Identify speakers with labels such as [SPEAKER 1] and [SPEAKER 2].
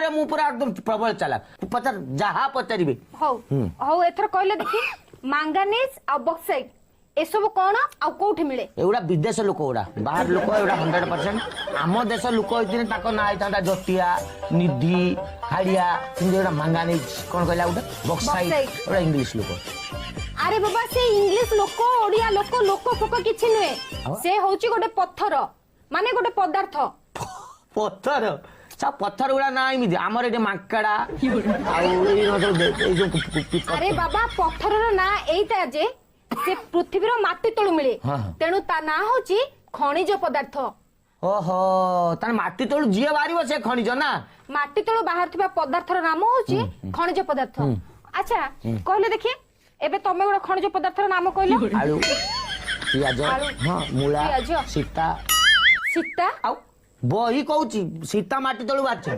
[SPEAKER 1] ଗଣିତରେ ମୁଁ ପୁରା ଏକଦମ ପ୍ରବଳ ଚାଲାକ। ପଚାର, ଯାହା ପଚାରିବେ।
[SPEAKER 2] ହଉ ହଉ, ଏଥର କହିଲେ ଦେଖି, ମାଙ୍ଗାନିଜ ଆଉ ବକ୍ସାଇଟ ଏସବୁ କଣ ଆଉ କୋଉଠି ମିଳେ?
[SPEAKER 1] ଏଗୁଡା ବିଦେଶ ଲୋକ ଗୁଡା, ବାହାର ଲୋକ ଏଗୁଡା 100%। ଆମ ଦେଶ ଲୋକ ହେଇଥିଲେ ତାଙ୍କ ନାଁ ହେଇଥାନ୍ତା ଜଟିଆ, ନିଧି, ହାଡିଆ। କିନ୍ତୁ ଏଗୁଡା ମାଙ୍ଗାନିଜ, କଣ କହିଲା ଗୋଟେ, ବକ୍ସାଇଟ।
[SPEAKER 2] ବକ୍ସାଇଟ।
[SPEAKER 1] ଏଗୁଡା ଇଂଲିଶ ଲୋକ।
[SPEAKER 2] ଆରେ ବାବା, ସେ ଇଂଲିଶ ଲୋକ, ଓଡିଆ ଲୋକ, ଲୋକ ଫୋକ କିଛି ନୁହେଁ।
[SPEAKER 1] ଆଉ?
[SPEAKER 2] ସେ ହଉଛି ଗୋଟେ ପଥର, ମାନେ ଗୋଟେ ପଦାର୍ଥ।
[SPEAKER 1] ପଥର? ସବ ପଥର ଗୁଡା ନା ଏମିତି ଆମର ଏଠି ମାଙ୍କଡା ଆଉ ଏଇ ଏଇ ଯୋଉ
[SPEAKER 2] ଆରେ ବାବା, ପଥରର ନାଁ ଏଇଟା ଯେ ସେ ପୃଥିବୀର ମାଟି ତଳୁ ମିଳେ।
[SPEAKER 1] ହଁ, ହଁ।
[SPEAKER 2] ତେଣୁ ତା ନାଁ ହଉଛି ଖଣିଜ ପଦାର୍ଥ।
[SPEAKER 1] ଓହୋ, ତାହେଲେ ମାଟି ତଳୁ ଯିଏ ବାହାରିବ ସେ ଖଣିଜ ନା?
[SPEAKER 2] ମାଟି ତଳୁ ବାହାରୁଥିବା ପଦାର୍ଥର ନାମ ହଉଛି ଖଣିଜ ପଦାର୍ଥ। ଆଚ୍ଛା, କହିଲେ ଦେଖି, ଏବେ ତମେ ଗୋଟେ ଖଣିଜ ପଦାର୍ଥର ନାମ କହିଲ।
[SPEAKER 1] ଆଳୁ, ପିଆଜ।
[SPEAKER 2] ଆଳୁ,
[SPEAKER 1] ହଁ, ମୂଳା।
[SPEAKER 2] ପିଆଜ।
[SPEAKER 1] ସୀତା।
[SPEAKER 2] ସୀତା?
[SPEAKER 1] ଆଉ ବହି କହୁଛି ସୀତା ମାଟି ତଳୁ ବାହାରିଛି।